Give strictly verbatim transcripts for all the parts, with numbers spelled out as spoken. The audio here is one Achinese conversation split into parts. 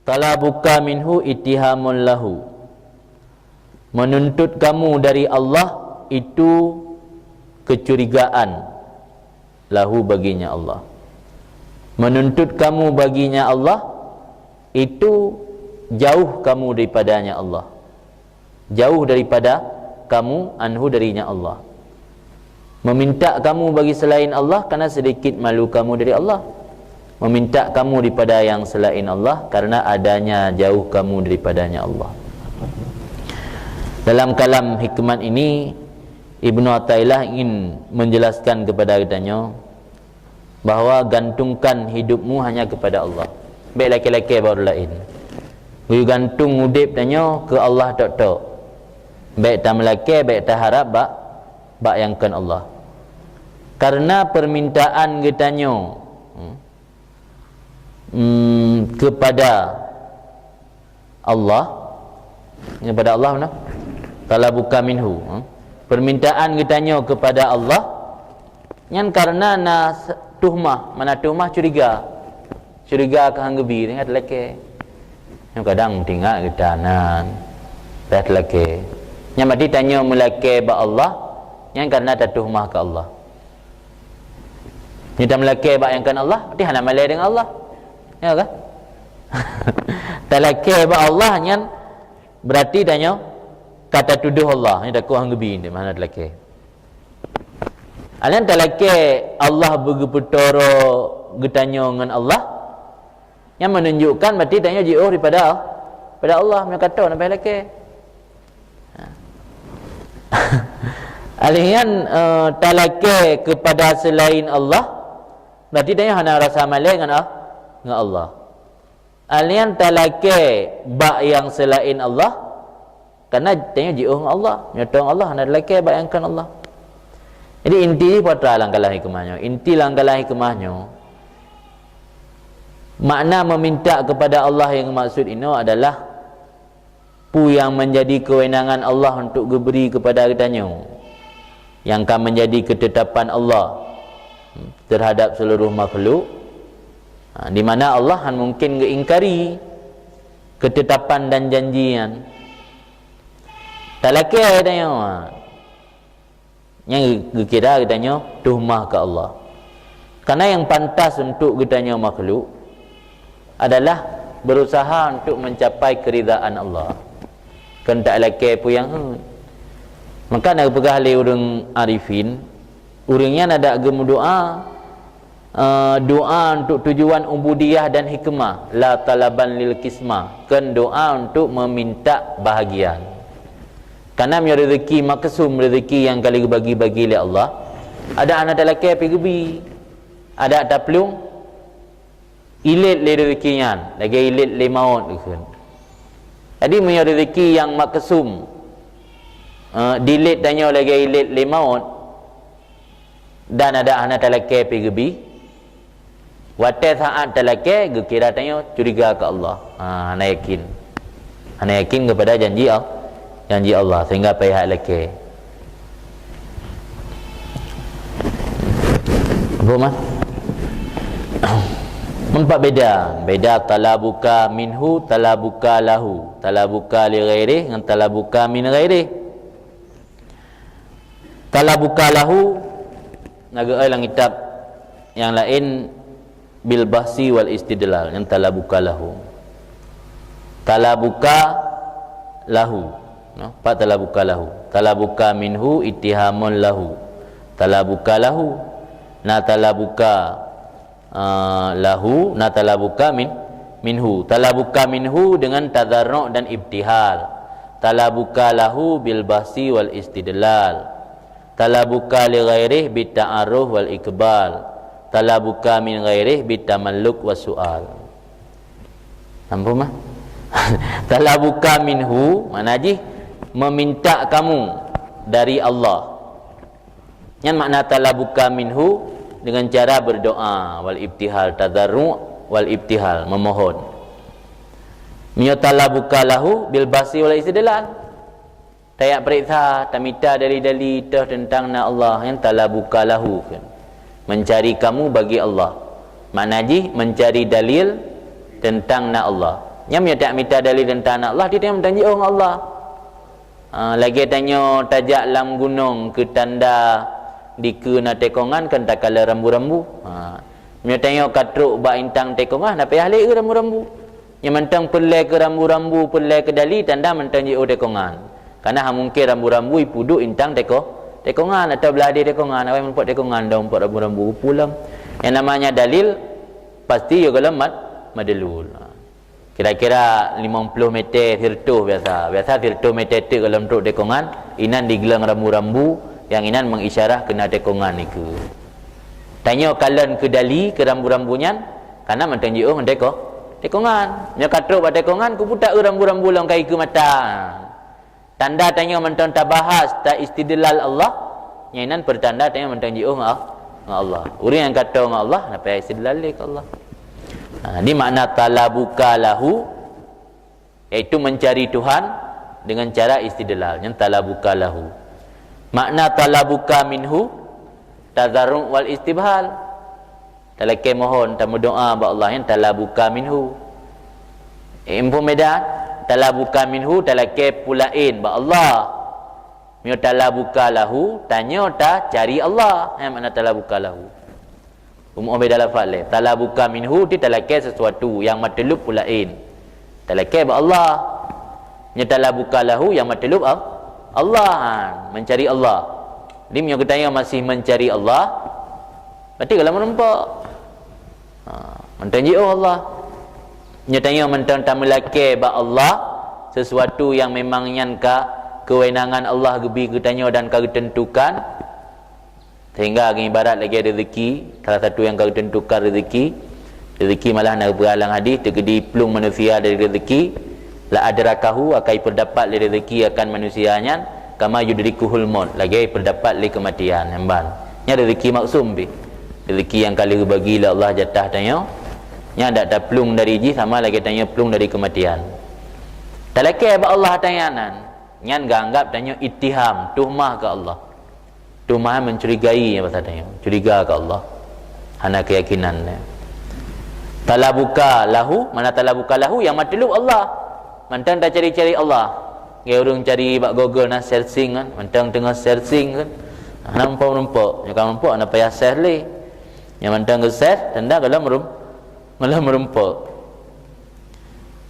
Talabuka minhu ittihamun lahu. Menuntut kamu dari Allah itu kecurigaan lahu baginya Allah. Menuntut kamu baginya Allah itu jauh kamu daripadanya Allah. Jauh daripada kamu anhu darinya Allah. Meminta kamu bagi selain Allah karena sedikit malu kamu dari Allah. Meminta kamu daripada yang selain Allah karena adanya jauh kamu daripadanya Allah. Dalam kalam hikmat ini, Ibnu Athaillah ingin menjelaskan kepada kita nyoe, bahwa gantungkan hidupmu hanya kepada Allah. Bék lakée-lakée bak ureuëng laén. Geuyue gantung udeb tanyoe keu Allah tok-tok. Bék tameulakée, bék taharab bak, bak nyang kon Allah. Karena permintaan geutanyoe, hmm, hmm, kepada Allah, kepada Allah mana? Talabuka minhu, hmm. Permintaan geutanyoe kepada Allah, nyan karena na s-, tuhmah, mana tuhmah curiga. Curiga keu han geubi, teuingat lakée. Nyoe kadang teuingat geutanyoe, teuingat lakée. Nyan berarti tanyoe meulakée bak Allah, nyan karena tatuhmah keu Allah. Nyoe tameulakée bak nyang kon Allah, berarti hana malée deungon Allah. Ya kan? Talakée bak Allah nyan berarti tanyoe ka tatudoh Allah, nyoe takot han geubi, nyoe hana talakée. Alheuh talakée Allah beugeupeutoe droe geutanyoe ngon Allah, nyan menunjukkan berarti tanyoe jiôh daripada, daripada Allah, meunyoe ka toe na payah lakée. Ha. Alheuh nyan, eh, talakée kepada selain Allah, berarti tanyoe hana rasa malée ngon, ngon Allah. Alheuh nyan talakée bak nyang selain Allah, karena tanyoe jiôh ngon Allah, meunyoe toe ngon Allah hana talakée bak nyang kon Allah. Jadi inti jih peue lam kalam hikmah nyoe? Inti lam kalam hikmah nyoe, makna meminta kepada Allah nyang maksud inoe adalah peue nyang menjadi kewenangan Allah untuk geubri kepada geutanyoe, nyang ka menjadi ketetapan Allah terhadap seluruh makhluk, ha, di mana Allah han mungkin geuingkari ketetapan dan janji nyan. Talakée tanyoe, ha. Nyang geukira geutanyoe tuhmah keu Allah. Karena nyang pantas untuk geutanyoe makhluk adalah berusaha untuk mencapai keridaan Allah. Kon talakée peue nyang heuet. Maka na geupeugah lé ureuëng arifin, ureuëng nyan adak geumeudoá, eh, doa untuk tujuan ubudiyah dan hikmah, la talaban lil kismah, kon doa untuk meminta bahagian. Karena meunyoe rezeki maksum, rezeki nyang ka lheueh geubagi-bagi lé Allah, adak hana talakée pih geubi, adak taplueng ilét lé rezeki nyan, lagée ilét lé mawöt geukheun. Jadi meunyoe rezeki nyang maksum, eh, dilét tanyoe lagée ilét lé mawöt, dan adak hana talakée pih geubi, watée saát talakée geukira tanyoe curiga keu Allah. Ha, hana yakin. Hana yakin kepada janji Al-, janji Allah sehingga payah lakée. Apa mah? Nampak beda. Beda talabuka minhu, talabuka lahu. Talabuka li ghairih ngon talabuka min ghairih. Talabuka lahu, na geuéh lam kitab nyang laén bil bahsi wal istidlal, nyan talabuka lahu. Talabuka lahu. Nah, pat talabuka lahu. Talabuka minhu ittihamun lahu. Talabuka lahu. Na talabuka, ah, lahu, na talabuka min, minhu. Talabuka minhu dengan tadarru' dan ibtihal. Talabuka lahu bil bahsi wal istidlal. Talabuka li ghairih bit ta'aruf wal iqbal. Talabuka min ghairih bit tamalluk was su'al. Nampak mah? Talabuka minhu, makna jih meminta kamu dari Allah. Nyan makna talabuka minhu dengan cara berdoa, wal ibtihal, tadarru' wal ibtihal, memohon. Meunyoe talabuka lahu bil bahsi wal istidlal. Tajak peuriksa, tamita dali-dali teuh teuntang na Allah, nyan talabuka lahu kheun. Mencari kamu bagi Allah. Makna jih mencari dalil teuntang na Allah. Nyan meunyoe tak mita dalil teuntang Allah, di tanyoe mantong jiôh ngon Allah. Ha, lagée tanyoe tajak lam gunong keu tanda dikeue na tekongan, kan takalon rambu-rambu. Ha, meunyoe tanyoe ka trok bak intang tekongan, na payah lé eu rambu-rambu. Nyan mantong peureulée keu rambu-rambu, peureulée keu dali, tanda mantong jiôh tekongan. Karena hana mungken rambu-rambu ipeuduek intang teko-, tekongan atau blah deh tekongan, awai meurumpok tekongan dan meurumpok rambu-rambu pulang. Yang namanya dalil pasti ya gohlom mad-, madlul. Kira-kira limong ploh meter, sireutoh biasa. Biasa sireutoh meter teuk gohlom trok tekongan, inan digleueng rambu-rambu, yang inan mengisyarah keu na tekongan nikeue. Tanyoe kalon keu dali, keu rambu-rambu nyan, karena mantong jiôh ngon teko-, tekongan. Nyoe ka trok bak tekongan, kuputa eu rambu-rambu lom kai keu mata. Tanda tanyoe mantong tabahas, ta istidlal Allah, nyan inan peurtanda tanyoe mantong jiôh ngon, ngon Allah. Ureuëng nyang ka toe ngon Allah, na payah istidlal lé keu Allah. Ha, di makna talabuka lahu, yaitu mencari Tuhan dengan cara istidlal, nyan talabuka lahu. Makna talabuka minhu, tazarru' wal istibhal. Talakée mohon, tameudoá bak Allah, nyan talabuka minhu. Iphom beda, talabuka minhu talakée peulaén bak Allah. Meunyoe talabuka lahu, tanyoe tacari Allah. Nyan makna talabuka lahu. Umu beda lafaz lé. Talabuka minhu ti talakée sesuatu nyang matlub peulaén. Talakée bak Allah. Nyoe talabuka lahu nyang matlub Al-, Allah, ha, mencari Allah. Jadi meunyoe geutanyoe masih mencari Allah, berarti gohlom meurumpok. Ha, mantong jiôh Allah. Nyoe tanyoe mantong tameulakée bak Allah sesuatu nyang memang nyan ka keuwenangan Allah geubi keu tanyoe dan ka geuteuntukan. Sehingga geuibarat lagée rezeki, salah satu nyang ka geuteuntukan rezeki. Rezeki malah na geupeugah lam hadis, teukeudi plueng manusia dari rezeki, la adrakahu, akan ipeudapat lé rezeki akan manusia nyan, kama yudrikuhul maut, lagée ipeudapat lé keumatian nyan ban. Nyan rezeki maksum pih. Rezeki nyang ka lheueh bagi lé Allah jatah tanyoe, nyan dak taplueng dari jih sama lagée tanyoe plueng dari keumatian. Talakée bak Allah tanyoe nyan, nyan geuanggab tanyoe ittiham, tuhmah keu Allah. Tuhmah mencurigai, bahasa tanyoe, curiga keu Allah. Hana keuyakinan, ya. Talabuka lahu, mana talabuka lahu, nyang matlub Allah. Mantong tacari-cari Allah. Ngon ureuëng cari bak Google na searching kan, mantong teungoh searching kan. Hana meurumpok-rumpok, nyoe ka meurumpok hana payah search lé. Nyang mantong geu-search, tanda gohlom meurum-, gohlom meurumpok.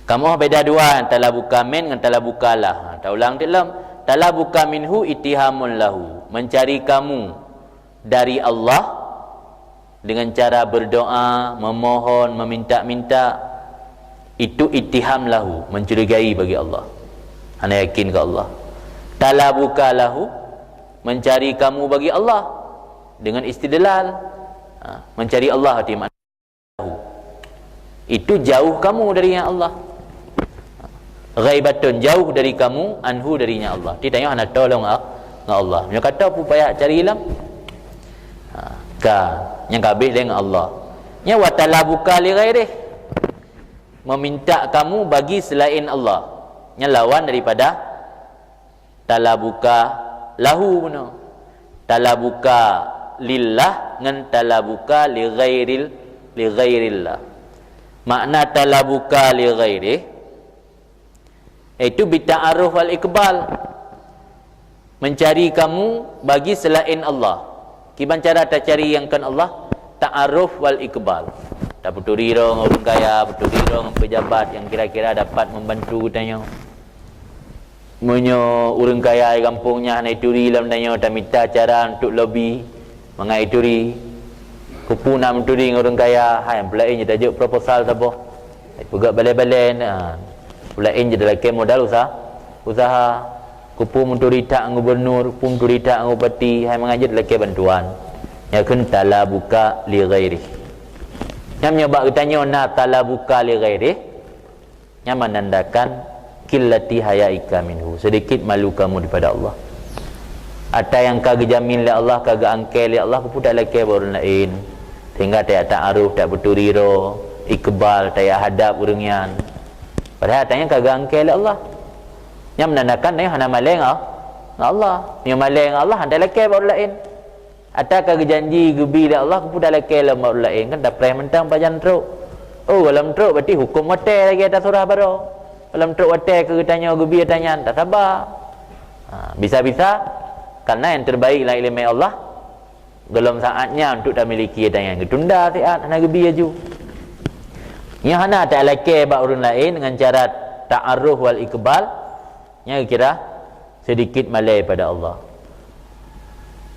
Kamoe beda dua, talabuka min ngon talabuka lah. Ha, taulang teuk lom. Talabuka minhu ittihamun lahu, mencari kamu dari Allah dengan cara berdoa, memohon, meminta-minta. Itu ittiham lahu, mencurigai bagi Allah. Hana yakin ke Allah. Talabuka lahu, mencari kamu bagi Allah dengan istidlal. Ha, mencari Allah arti makna. Itu jauh kamu darinya Allah. Ghaibatun, jauh dari kamu, anhu, darinya Allah. Ti tanyoe hana tolong a-, ngon Allah. Nyoe kata pupayah cari lam. Ha, ka, nyang ka habéh lé ngon Allah. Nya wa talabuka li ghairih. Meminta kamu bagi selain Allah. Nya lawan daripada talabuka lahu bunoe. Talabuka lillah ngon talabuka li ghairil, li ghairillah. Makna talabuka li ghairih, yaitu bita'aruf wal iqbal. Mencari kamu bagi selain Allah. Kiban cara tacari nyang kon Allah, ta'aruf wal iqbal. Tapeuturi droe ngon ureuëng kaya, peuturi droe ngon pejabat nyang kira-kira dapat membantu geutanyoe. Meunyoe ureuëng kaya di gampông nyan hana ituri lom tanyoe, tamita cara untuk lobi mangat ituri. Keupeue na meuturi ngon ureuëng kaya, hai, peulaén jeuet tajok proposal saboh. Hai, peugah balée-balée, ha. Peulaén jeuet lakée modal usaha, usaha. Keupeue meuturi that ngon gubernur, keupeue meuturi that ngon bupati, hai, mangat jeuet lakée bantuan. Nyan kheun talabuka li ghairih. Nyan meunyoe bak geutanyoe na talabuka li ghairih, nyan menandakan qillati hayaika minhu, sedikit malu kamu daripada Allah. Ata nyang ka geujamin lé Allah, ka geuangkée lé Allah, keupeue talakée bak ureuëng laén, sehingga tajak ta'aruf, tapeuturi droe, iqbal, tajak hadab ureuëng nyan. Padahai ata nyan ka geuangkée lé Allah. Nyan menandakan tanyoe hana malée ngon Allah. Meunyoe malée ngon Allah, hana talakée bak ureuëng laén. Ata ka geujanji geubi lé Allah, keupeue talakée lom bak ureuëng laén, kan tapreh mantong pajan trok. Oh, gohlom trok berarti huköm watée lagée tasurah baroe. Gohlom trok watée keu geutanyoe geubri tanyan, tasaba. Ha, bisa-bisa, karena yang terbaik lam ileumé Allah, gohlom saatnya untuk tamiliki tanyan, geutunda siat, hana geubri laju. Nyang hana talakée bak ureuëng laén dengan cara ta'aruf wal iqbal, nyan kira sedikit malée pada Allah.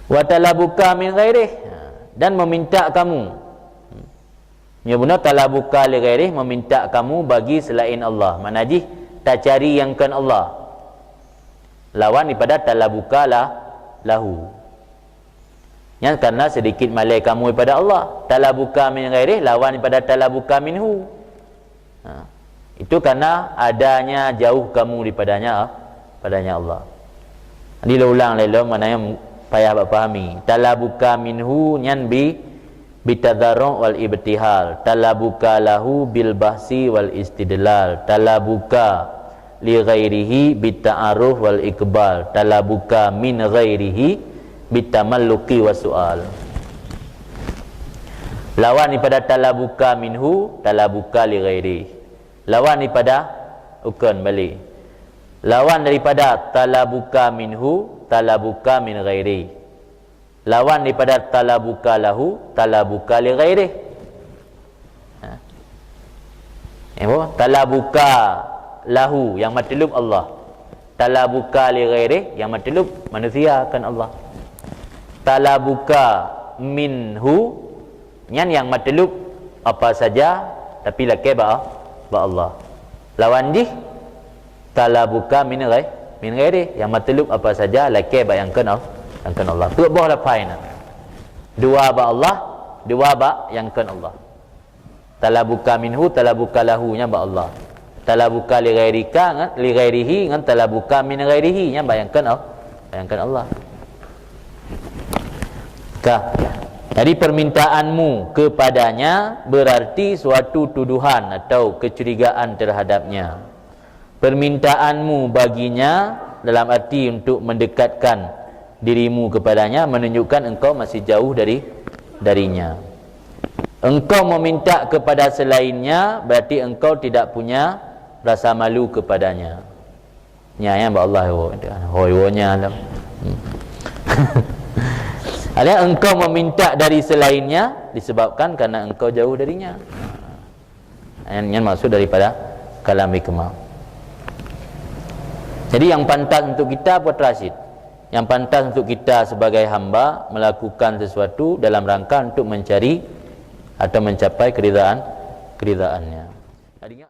Wa talabuka min ghairih, ha, dan meminta kamu. Nyoe bunoe talabuka li ghairih, meminta kamu bagi selain Allah. Makna jih, tacari nyang kon Allah. Lawan daripada talabuka la-, lahu. Nyan karena sedikit malée kamu daripada Allah. Talabuka min ghairih lawan daripada talabuka minhu. Ha. Itu karena adanya jauh kamu daripadanya, padanya Allah. Jadi, lôn ulang lé lom, maknanya payah bak pahami. Talabuka minhu nyan bi, bitadarru' wal ibtihal. Talabuka lahu bil bahsi wal istidlal. Talabuka li ghairihi bita'aruf wal iqbal. Talabuka min ghairihi bitamalluqi was su'al. Lawan daripada talabuka minhu, talabuka li ghairihi. Lawan daripada, bukon, balik. Lawan daripada talabuka minhu, talabuka min ghairi. Lawan daripada talabuka lahu, talabuka li ghairi. Ha. Eh, apa? Talabuka lahu, yang matlub Allah. Talabuka li ghairi, yang matlub manusia, kon Allah. Talabuka minhu, nyan yang matlub apa saja, tapi lakée bak, bak Allah. Lawan jih, talabuka min ghai-, min ghairi, yang matlub apa saja, lakée bak nyang kon Al-, nyang kon Allah. Peuet boh lafai na. Dua bak Allah, dua bak nyang kon Allah. Talabuka minhu, talabuka lahu, nyan bak Allah. Talabuka li ghairika ngan, li ghairihi ngan talabuka min ghairihi, nyan bak nyang kon Al-, bak nyang kon Allah. Ka. Jadi, permintaanmu kepadanya berarti suatu tuduhan atau kecurigaan terhadapnya. Permintaanmu baginya dalam arti untuk mendekatkan dirimu kepadanya menunjukkan engkau masih jauh dari, darinya. Engkau meminta kepada selainnya, berarti engkau tidak punya rasa malu kepadanya. Nya, ya, bak Allah, oh, hoi, oh, nya, alam. Hmm. Ada engkau meminta dari selainnya disebabkan karena engkau jauh darinya. Nyan, nyan maksud daripada kalam hikmah. Jadi, yang pantas untuk kita, Putra Syed, yang pantas untuk kita sebagai hamba melakukan sesuatu dalam rangka untuk mencari atau mencapai keridaan, keridaannya. Tadinya